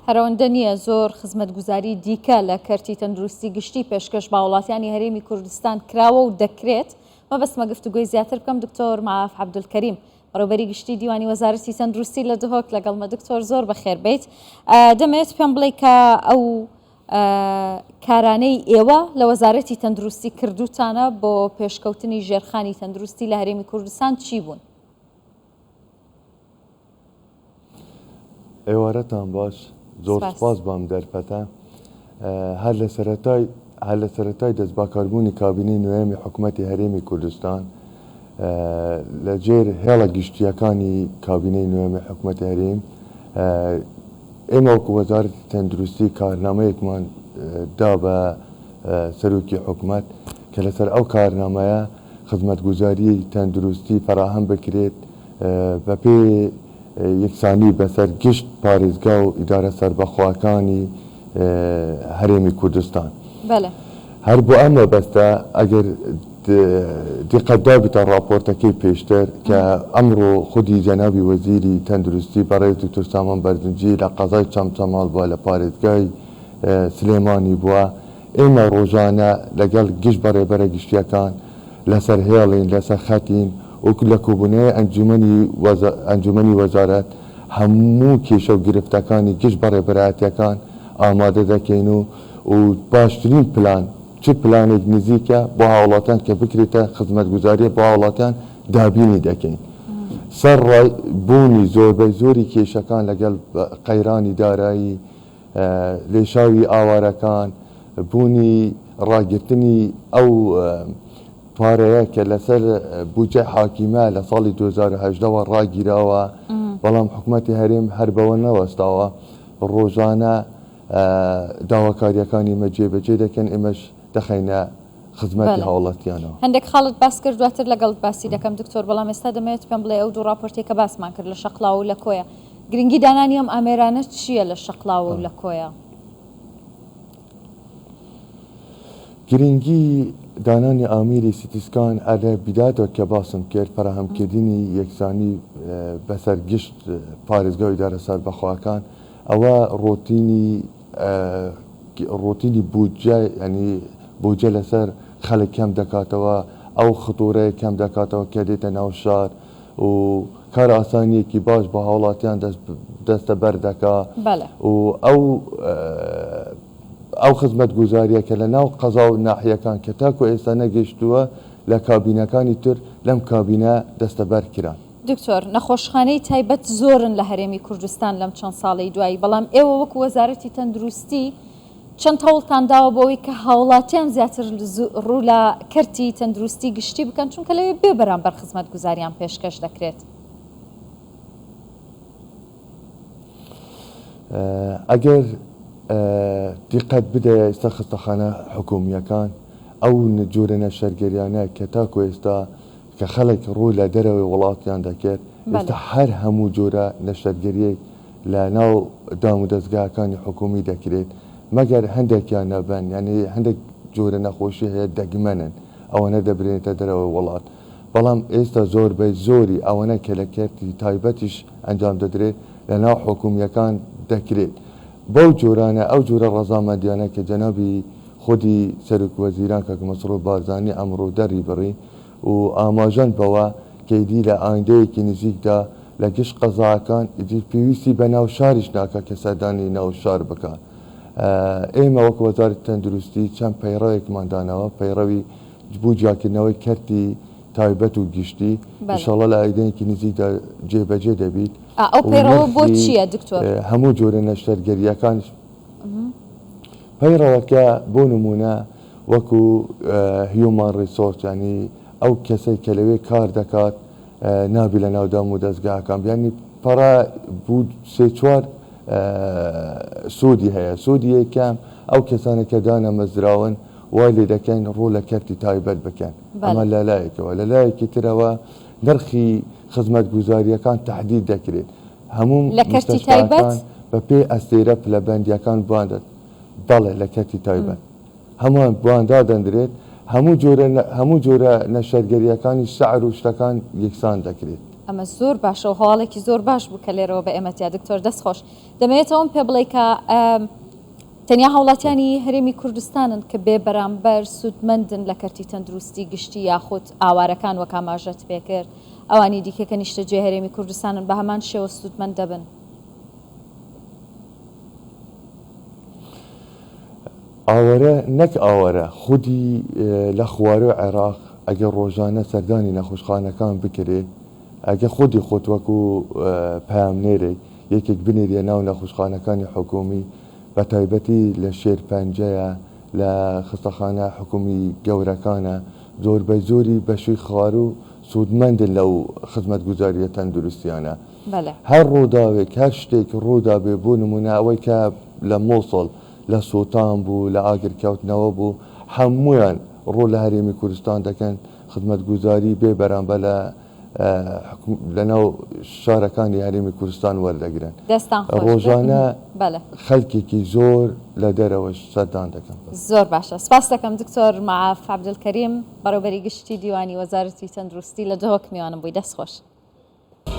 هەر ئەوەندە نییە زۆر خزمەتگوزاری دیکە لە کەرتی تەندروستی گشتی پێشکەش بە هاوڵاتیانی هەرێمی کوردستان کراوە و دەکرێت. مەبەستمە گفتوگۆی زیاتر بکەم دکتۆر مەعاف عەبدولکەریم بەڕێوبەری گشتی دیوانی وەزارەتی تەندروستی لە دهۆک لەگەڵمە. دکتۆر زۆر بەخێر بیت. دەمەوێت پێم بڵێی کە ئەو کارانەی ئێوە لە وەزارەتی تەندروستی کردوتانە بۆ پێشکەوتنی ژێرخانی تەندروستی لە هەرێمی کوردستان چی بوون؟ ئێوارەتان باش زۆر سپاس بۆ ئەم دەرفەتە. هەر لە سەرەتای هەر لە سەرەتای دەستباکاربوونی کابینەی نۆیەمی حکوومەتی هەرێمی کوردستان لە ژێر هێڵە گشتییەکانی کابینەی نۆیەمی حکوومەتی هەرێم ئێمە وەکو وەزارەتی تەندروستی کارنامەیەکمان دا بە سەرۆکی حکومەت کە لەسەر ئەو کارنامەیە خزمەتگوزاریی تەندروستی فەراهەم بکرێت بەپێی یەکسانی بەسەر گشت پارێزگا و ئیدارە سەربەخۆەکانی هەرێمی کوردستان. هەر بۆ ئەم مەبەستە ئەگەر دیقەت دابیتە ڕاپۆرتەکەی پێشتر کە ئەمڕۆ خودی جەنابی وەزیری تەندروستی بەڕێز دکتۆر سامان بەرزنجی لە قەزای چەمچەماڵ بووە لە پارێزگای سلێمانی بووە، ئێمە ڕۆژانە لەگەڵ گشت بەڕێبەرە گشتییەکان لەسەر هێڵین، لەسەر خەتین و لە کۆبوونەوەی ئەنجومەنی ئەنجومەنی وەزارەت هەموو کێشە و گرفتەکانی گشت بەڕێبەرایەتییەکان ئامادە دەکەین و و باشترین پلان چ پلانێک نزیکە بۆ هاوڵاتیان کە بکرێتە خزمەتگوزارییە بۆ هاوڵاتیان دابینی دەکەین. سەرڕای بوونی زۆربەی زۆری کێشەکان لەگەڵ قەیرانی دارایی، لێشاوی ئاوارەکان، بوونی ڕاگرتنی ئەو پارەیە کە لەسەر بودجەی حاکیمە لە ساڵی 2018 وە ڕاگیراوە، بەڵام حکومەتی هەرێم هەر بەوە نەوەستاوە، ڕۆژانە داواکارییەکانی ئێمە جێبەجێ دەکەن، ئێمەش دەخەینە خزمەتی هاوڵاتیانەوە. هەندێک خاڵت باس کرد دواتر لەگەڵت باسی دەکەم دکتۆر، بەڵام ئێستا دەمەوێت پێم بڵێی ئەو دوو ڕاپۆرتەی کە باسمان کرد لە شەقڵاوە و لە کۆیە، گرنگی دانانی ئەم ئامێرانە چییە لە شەقڵاوە و لە کۆیە؟ گرنگی دانانی ئامیری CT scan لە بیدایەتەوە کە باسم کرد فەراهەمکردنی یەکسانی بەسەر گشت پارێزگا و ئیدارە سەربەخۆەکان ئەوە ڕۆتینی ڕۆتینی بودجە یانی بودجە لەسەر خەلک کەم دەکاتەوە ئەو خطورەیە کەم دەکاتەوە کە دێتە ناو شار و کار ئاسانیەکی باش بۆ هاوڵاتیان دەستە بەر دەکا و ئەو ئەو خزمەتگوزاریە کە لە ناو قەزا و ناحیەکان کە تاکو ئێستا نەگەیشتووە لە کابینەکانی تر لەم کابینە دەستەبەر کران. دکتۆر، نەخۆشخانەی تایبەت زۆرن لە هەرێمی کوردستان لەم چەند ساڵەی دوایی، بەڵام ئێوە وەکو وەزارەتی تەندروستی چەند هەوڵتان داوە بۆ ئەوەی کە هاوڵاتیان زیاتر ڕوو لە کەرتی تەندروستی گشتی بکەن، چونکە لەوێ بێ بەرامبەر خزمەتگوزاریان پێشکەش دەکرێت؟ ئەگەر دیقەت بدەیە ئێستا خەستەخانە حکومییەکان ئەو جۆرە نەشتەرگەریانە کە تاکو ئێستا کە خەڵک ڕوو لە دەرەوەی وڵاتیان دەکرد، ئێستا هەر هەموو جۆرە نەشتەرگەرییەک لە ناو دامودەزگاکانی حکوومی دەکرێت، مەگەر هەندێکیان نەبن، یانی هەندێک جۆرە نەخۆشی هەیە دەگمەنن، ئەوانە دەبرێنێتە دەرەوەی وڵات، بەڵام ئێستا زۆربەی زۆری ئەوانە کە لە کەرتی تایبەتیش ئەنجام دەدرێت لە ناو حکوومییەکان دەکرێت. بەو جۆرانە، ئەو جۆرە ڕەزامەندییانە کە جەنابی خودی سەرۆک وەزیران کاک مەسرور بارزانی ئەمڕۆ دەریبڕی، و ئاماژەن بەوە کە ئیدی لە ئایندەیەکی نزیکدا لە گشت قەزاکان ئیدی پێویستی بە ناو شاریش ناکا کە سەردانی ناو شار بکا. ئێمە وەک وەزارەتی تەندروستی چەند پەیڕەوێکمان داناوە، پەیڕەوی بۆ جیاکردنەوەی کەرتی تایبەت و گشتی، ئیشاڵڵا لە ئایندەیەکی نزیکدا جێبەجێ دەبیت ئەو و پەیڕەوە بۆ نرخی چییە دکتۆر؟ هەموو جۆرە نەشتەرگەرییەکانیش پەیڕەوەکە بۆ نموونە وەکو human resource یانی ئەو کەسەی کە لەوێ کار دەکات نابی لە ناو دام و دەزگاکان بیانی پەڕە بوو سێ چوار سوودی هەیە سوودی یەکەم ئەو کەسانە کە دانەمەزراون وای لێ دەکەین ڕوو لە کەرتی تایبەت بکەن ئەمە لە لایەکەوە لە لایەکی ترەوە نرخی خزمەتگوزارییەکان تەحدید دەکرێت هەموو لە کەرتی تایبەت؟ مستەشفاکان بە پێی ئەستێرە پلەبەندییەکان بۆیان بەڵێ لە کەرتی تایبەت هەمووان بۆیان دادەندرێت، هەموو جۆرە هەموو جۆرە نەشتەرگەرییەکانی سعر و شتەکان یەکسان دەکرێت. ئەمە زۆر باشە و هەواڵێکی زۆر باش بوو کە لێرەوە بە ئێمە تیا دکتۆر دەست خۆش. دەمەوێت ئەوەم پێ بڵێی کە تەنیا هاوڵاتیانی هەرێمی کوردستانن کە بێ بەرامبەر سوودمەندن لە کەرتی تەندروستی گشتی یاخود ئاوارەکان وەک ئاماژەت پێکرد ئەوانی دیکە کە نیشتەجێ هەرێمی کوردستانن بە هەمان شێوە سوودمەند دەبن؟ ئاوارە نەک ئاوارە خودی لە خواروی عێراق ئەگەر ڕۆژانە سەردانی نەخۆشخانەکان بکرێ ئەگەر خودی خۆت وەکو پەیامنێرێک یەکێک بنێریە ناو نەخۆشخانەکانی حکومی بە تایبەتی لە شێرپەنجەیە لە خستەخانە حکومی گەورەکانە زۆربەی زۆری بەشی خواروو سوودمەندن لەو خزمەتگوزاریە تەندروستیانە. هەر ڕووداوێک هەر شتێک ڕوودابێ بۆ نموونە ئەوەی کە لە موسڵ لە سووتان بوو لە ئاگر کەوتنەوە بوو هەموویان ڕوو لە هەرێمی کوردستان دەکەن خزمەتگوزاری بێ بەرامبەر لە لەناو شارەکانی هەرێمی کوردستان وەردەگرن. دەستان خۆش بێت. ڕۆژانە خەلکێکی زۆر لە دەرەوەش سەردان دەکەن. زۆر باشە سپاس دەکەم دکتۆر مەعاف عەبدولکەریم بەڕێوبەری گشتی دیوانی وەزارەتی تەندروستی لە دهۆک میوانم بووی دەست خۆش.